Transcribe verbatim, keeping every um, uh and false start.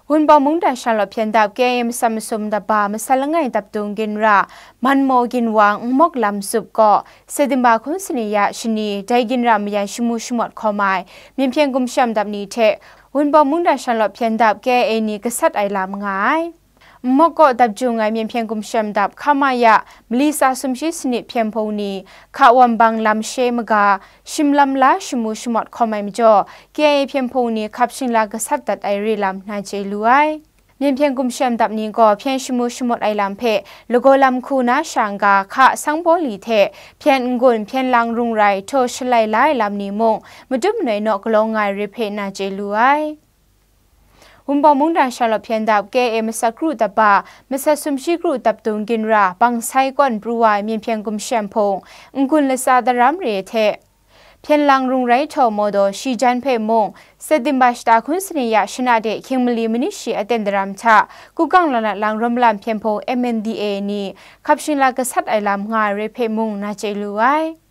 Wunpawng mungdan shanglawt hpyen dap K I A masat masum dap ba masat langai dap dung ginra, Manmaw Ginwang Nmawk Lam Zup gaw, September hkun sani ya shani, dai ginra mayan shamu shamawt hkawm ai, Myen Hpyen Gumshem dap ni hte, Wunpawng mungdan shanglawt hpyen dap K I A ni gasat ai lam nga ai. Nmawk kaw dap jung ai Myen Hpyen Gumshem dap K M A mali tsa sumshi sanit hpyen hpung ni, hka wam bang lam she maga, shim lam la shamu shamawt hkawm ai majaw, K I A hpyen hpung ni hkap shingla gasat dat ai re lam na chye lu ai. Myen Hpyen Gumshem dap ni gaw hpyen shamu shamawt ai lam hpe lagaw lam hku na sha n-ga, hka sangbawli hte hpyen n-gun, hpyen lang rung rai, htaw shalai la ai lam ni mung, madup manoi naw galaw nga ai re hpe na chye lu ai. Wunpawng mungdan shanglawt hpyen dap K I A masat kru dap ba, masat sumshi kru dap dung ginra, bang sai kawn pru wa ai Myen Hpyen Gumshem hpung, n-gun latsa daram re hte, hpyen lang rung rai htaw maw daw, shi jan hpe mung, September shata hkun sani ya shana de hkying mali manit shi aten daram hta, Kukang Lanat lang rawm malam hpyen hpung M N D A ni, hkap shingla gasat ai lam nga ai re hpe mung na chye lu ai.